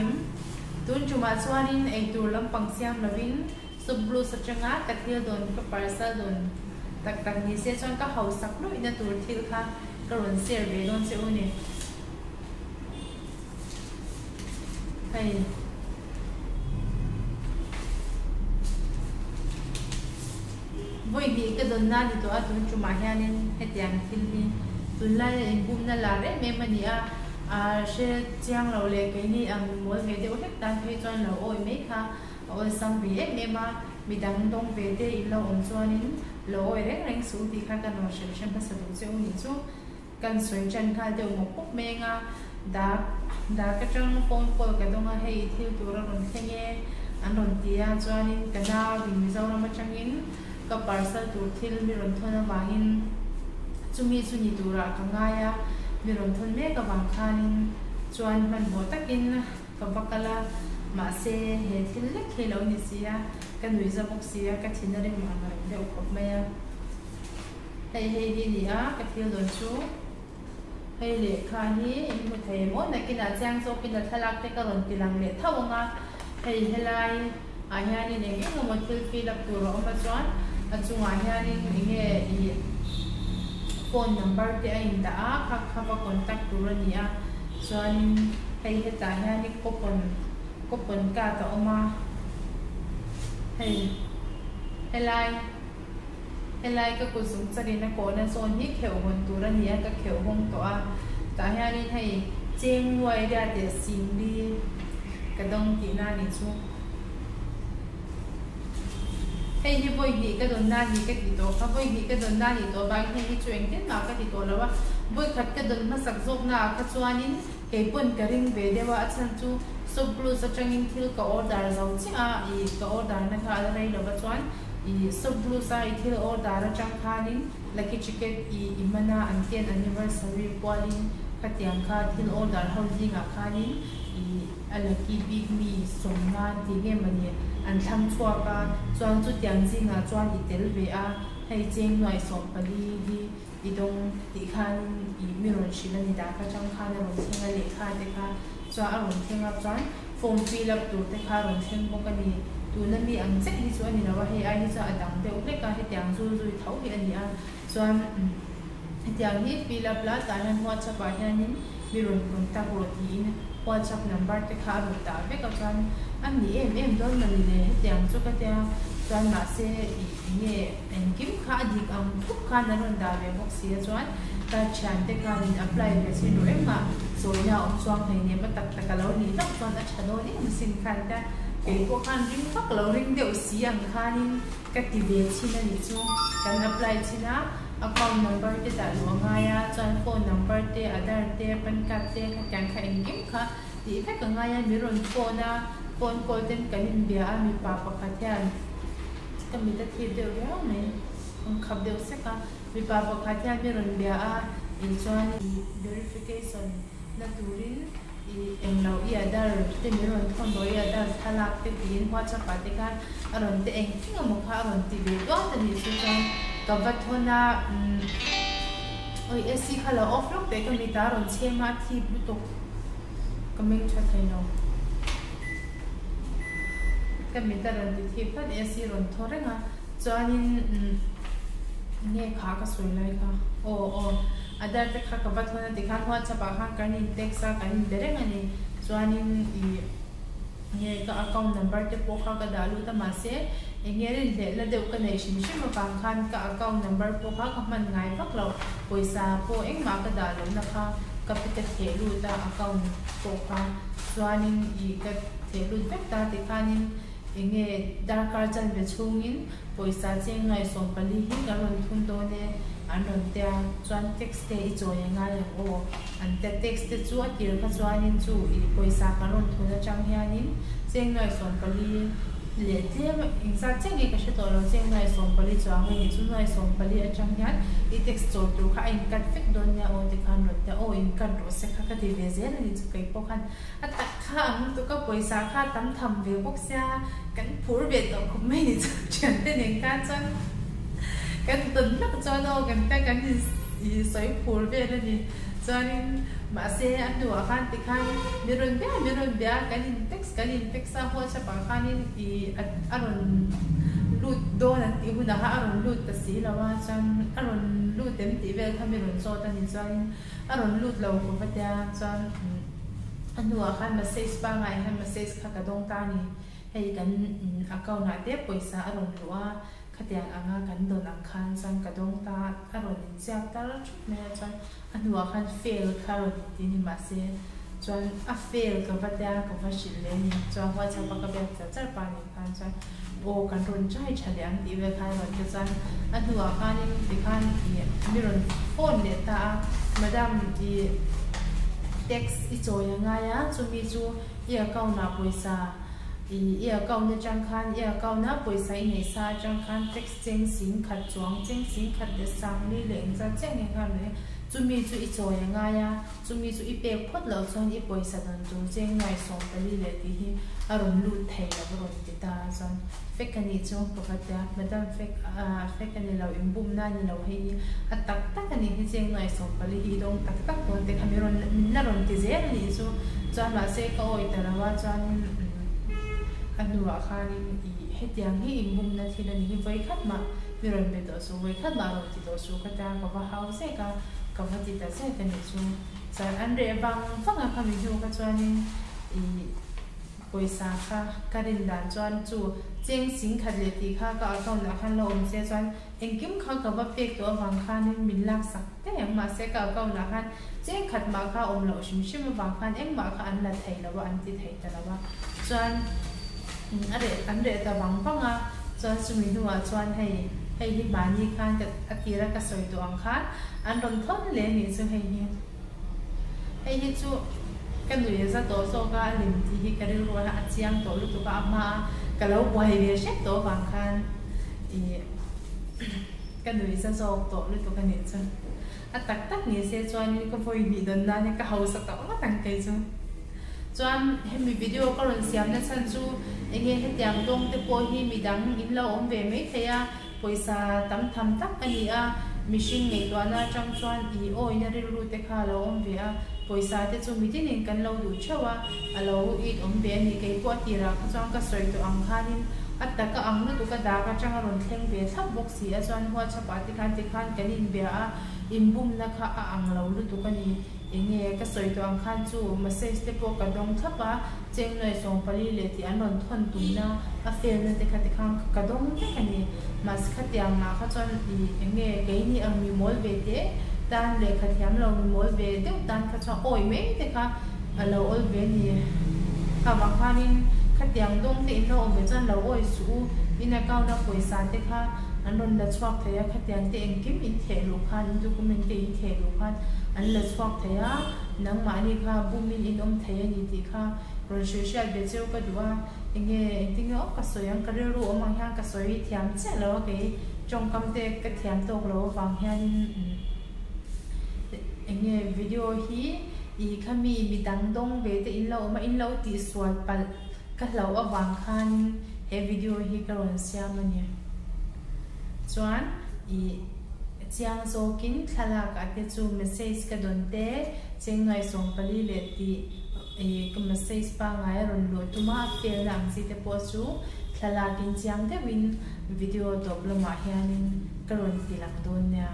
em? Tun tumah chuanin eitur lampang siam lovin Soup Blues atanga ka thil dawn ka parcel dawn tak tak ni se chuan ka hausak luihna tur thil kha ka rawn share ve dawn che u ni. Hei. Vawi hnih ka dawn na ni tawh a tun tumah hianin hetiang thil hi tunlaia inbumna lar em em a ni a, a hre chiang lo leh keini ang mawl ve deuh hlek tan phei chuan lo awi mai kha a awlsam ve em em a, midang dawng ve te in lo awm chuanin lo awi reng reng suh tih kha ka nuam hrim hrim hmasa duh che u nih chu. Kan sawi ṭan nghal deuh mawp mawp meng a, dak dak aṭang phone call ka dawng a, hei thil tur a rawn thleng e an rawn ti a, chuanin ka nauin Mizoram aṭangin ka parcel tur thil mi rawn thawn avangin chumi chu ni turah ka ngai a, mi rawn thawn mek avang khanin chuan hmanhmawh takin ka va kal a, mahse he thil lek hi lo ni si a, ka nuihza bawk si a, ka thin a rim ang reng deuh khawp mai a. Hei hei hi ni a, ka thil dawn chu. Hei lehkha hi in hmu thei em aw? Nakinah chiang zawkin a thlalak te ka rawn ti lang leh tho ang a. Hei helai ah hianin eng eng emaw thil fill up tur a awm a chuan a chungah hianin eng nge ih phone number te a indah a, kha kha va contact tur a ni a. Chuanin hei hetah hianin coupon coupon card a awm a. Hei helai. Helai ka kut zung chakin a kawhna zawn hi kheuh hawn tur a ni a, ka kheuh hawng tawh a. Tah hianin hei cheng nuai riat leh singli ka dawng tihna a nih chu. Hei hi vawi hnih ka dawn na a ni ka ti tawh kha, vawi hnih ka dawn na a nih tawh avangin hei hi chu engtin mah ka ti tawh lo a. Vawi khat ka dawn hmasak zawknaah kha chuanin kei pawn ka ring ve deuh a, a chhan chu Shopclues atangin thil ka order zo chiah a, ih ka order na kha a la rei lova chuan I Shopclues a i thil order atang khanin lucky ticket i i man a, an ten anniversary kualin khatiang kha thil order ho zingah khanin i a lucky bik mi sawmna an tih nge mawni an thlang chhuak a, chuan chutiang zingah chuan i tel ve a, hei cheng nuaih 14 hi i dawng tih khanin i mi rawn hrilh a ni dah kha chang khan a rawn thleng a lehkha te kha chuan a rawn thleng a chuan form fill up tur te kha a rawn thleng bawk a ni. Tuna mi ang chiah hi chu a ni lo a, hei ai hi chuan a dang deuh hlek a, hetiang zul zui tho hi a ni a, chuan hetiang hi fill up la tah hian WhatsApp ah hianin mi rawn contact rawh tiin WhatsApp number te kha a rawn dah vek a chuan a ni em em dawn mawni le hetiang chu ka tia chuan mahse ih enge Engkim kha a dik ang thup khan an rawn dah ve bawk si a chuan ka thiante khan in apply ve chin rawh engmah sawina a awm chuang hleinem a tak tak a lo nih hlauh chuan a tha dawn em asin khan ta kei pawh khan ring vak lo ring deuh si ang khanin ka ti ve chin a nih chu kan apply chin a account number te dah luh a ngai a chuan phone number te Aadhaar te pan card te khatiang kha engkim kha tih vek a ngai a mi rawn phone a phone call ten kan inbia a mipa pakhat hian. Ka mit a thip deuh riau mai, an khap deuh sek a, mipa pakhat hian mi rawn bia a, ih chuan ih verification na turin ih englo i Aadhaar te min rawn thawn rawh i Aadhaar thlalak te tiin WhatsApp ah te khan a rawn te engtin emaw kha a rawn ti ve duat a nih chu chuan ka va thawn a umm awi AC kha lo off lawk teh ka mit ah a rawn chhem a a thip lutuk ka meng tha thei lo. Ka mit a rawn ti thip vat e si rawn thaw reng a chuanin nge kha ka sawi lai kha aw aw a dar te kha ka va thawn a tikhan whatsapp ah khan kan in text a kan in be reng a ni chuanin ih nge ka account number te pawh kha ka dah lut a mahse eng nge rinhlelh na deuh ka neih hrim hrim avang khan ka account number pawh kha ka hman ngai vak loh pawisa pawh engmah ka dah lohna kha ka ka theh lut a account pawh kha chuanin ih ka theh lut vek ta tikhanin eng nge darkar chanve chhungin pawisa cheng nuai 14 hi kan rawn thun dawn e an rawn tia chuan tax te i chawi a ngai ang aw an tia tax te chu a tir kha chuanin chu ih pawisa kan rawn thun atang hianin cheng nuai 14 leh tlem engzat chiah nge ka hre tawh lo cheng nuai 14 chuang nge ni chu nuai 14 atang hian i tax chawi tur kha a in cut vek dawn nia aw tikhan rawn tia aw in cut rawh se kha ka ti ve zel a ni chu kei pawh khan a tak kha ang lutuk a pawisa kha a tam tham ve bawk sia kan phur ve tawh khawp mai ni chu thiante nen khan chuan kan tawn hlak chuan aw kan ta kan in sawi phur vel a ni. Chuanin mahse a hnuah khan tikhan mi rawn bia mi rawn bia kan in text kan in text a WhatsApp ah khanin ih a rawn lut dawn an tih hunah khan a rawn lut ta si lo a chuan a rawn lut em tih vel kha mi rawn zawt a ni chuanin a rawn lut lo khawp a tia chuan a hnuah khan message pangngai hian message kha ka dawng ta a ni hei kan account ah te pawisa a rawn luh a. Khatiang anga kan dawn ang khan chuan ka dawng ta a rawn inziak tar thut mai a chuan a hnuah khan fail kha a rawn inti ni mahse chuan a fail ka va tia ka va hrilh leh a ni chuan WhatsApp a ka biak char char pa nen khan chuan aw kan rawn try tha leh ang tih vel khan a rawn ti chuan a hnuah khanin tikhan ih mi rawn phone leh ta a madam ih tax i chawi a ngai a chumi chu i account ah pawisa I i account atang khan i account a pawisa i neih sa atang khan tax cheng sing khat chuang cheng sing khat leh sangli leh engzat chiah nge khan rawn chumi chu i chawi a ngai a chumi chu i pek phawt loh chuan i pawisa dawn tur cheng nuai 14 leh tih hi a rawn lut thei lo a rawn ti ta a chuan fake a nih chu ka va tia madam fake ah fake a ni lo inbumna a ni lo hei hi a tak tak a nih hi cheng nuai 14 hi i dawng tak tak dawn te kha mi rawn min la rawn ti zel a nih chu. Chuan mahse ka awi ta lo a chuanin a hnuah khanin ih hetiang hi inbumna thil a ni hi vawi khat mah mi rawn be tawh suh vawi khat mah rawn ti tawh suh ka tia ka va hau zek a ka va ti ta zek a nih chu. Chuan an reh vang vang a khami hnu kha chuanin ih pawisa kha ka rin dan chuan chu cheng sing khat leh tih kha ka account ah khan la awm se chuan engkim kha ka va pek tawh avang khanin min laksak daih ang mahse ka account ah khan Cheng khat mah kha awm loh hrim hrim avang khan engmah kha an la thei lo a, an ti thei ta lo a. Chuan a reh an reh ta vang vang a, chuan chumi hnuah chuan hei hei hi mahni khan ka a tira ka sawi tawh ang khan an rawn thawn leh anih chu hei hi. Hei hi chu ka nui a za tawh zawk a, a lim tih hi ka rilru a chiang tawh lutuk a, a hmaa ka lo buai ve hrep tawh avang khan ih ka nui za zawk tawh lutuk anih chu. A tak tak ni se chuanin ka vawi hnih dawn nan ka hausa tawh ngawt ang kei chu. Chuan hemi video ka rawn siam na chhan chu enge hetiang tawng te pawh hi midang in lo awm ve mai thei a, pawisa tam tham tak a ni a, mihring ngaihtuahna atang chuan i awina rilru te kha a lo awm ve a, pawisa te chu mitinin kan lo duh theuh a, a lo it awm ve a ni. Kei pawh a tirah kha chuan ka sawi tawh ang khanin a taka ang lutuk a dak atang a rawn thleng ve thlap bawk. Si a chuan WhatsApp ah tikhan tikhan kan inbia a, inbumna kha a ang lo lutuk a ni. Enge ka sawi tawh ang khan chu message te pawh ka dawng thlap a, cheng nuai 14 leh tih an rawn thawn tumna a fail na te kha tikhan ka dawng vek a ni. Mahse khatiang ah kha chuan i enge keini ang mi mawl ve te tan lehkha thiam lo mi mawl ve deuh tan kha chuan awi mai te kha a lo awl ve a ni. Kha vang khanin khatiang dawng te in lo awm ve chuan lo awi suh u, in account a pawisa te kha an rawn la chhuak thei a, khatiang te engkim in theh luh khan in document te in theh luh khan an la chhuak thei a, nangmahni kha bumin in awm thei a ni tih kha rawn hrilh hriat ve cheu ka duh a, enge engtin nge aw ka sawi ang ka rilru awm ang hian ka sawi thiam chiah lo a kei tawngkam te ka thiam tawk lo avang hianin enge video hi ih khami midang dawng ve te in lo awm a in lo tihsual palh ka hlauh avang khanin he video hi ka rawn siam a ni. Chuan ih chiang zawkin thlalak ah te chu message ka dawn te cheng nuai 14 leh tih ih ka message pangngai a rawn luh tum a, a fail na ang chi te pawh chu thlalak in chiang deuhin video tawp lamah hianin ka rawn ti lang dawn nia.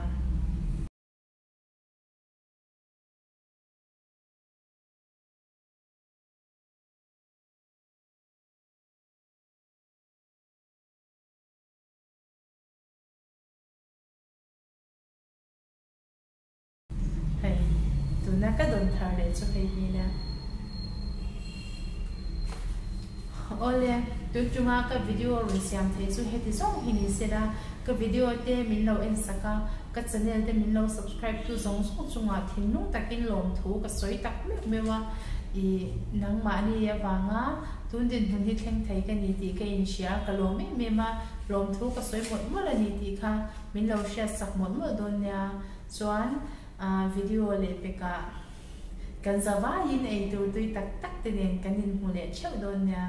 Hei, tuna ka dawn thar leh chu hei hi nia. Awle, tun tuma ka video rawn siam thei chu heti zawng hi ni sela, ka video te min lo en sak a, ka channel te min lo subscribe tu zawng zawng chungah thinlung takin lawmthu ka sawi tak meuh meuh a, ih nangmahni avanga tun dinhmun hi thleng thei ka ni tih ka inhria a, ka lawm em em a, lawmthu ka sawi mawlh mawlh a ni tih kha min lo hriat sak mawlh mawlh dawn nia. Chuan video leh pekah kan zavaiin eitur tui tak tak te nen kan inhmu leh theuh dawn nia.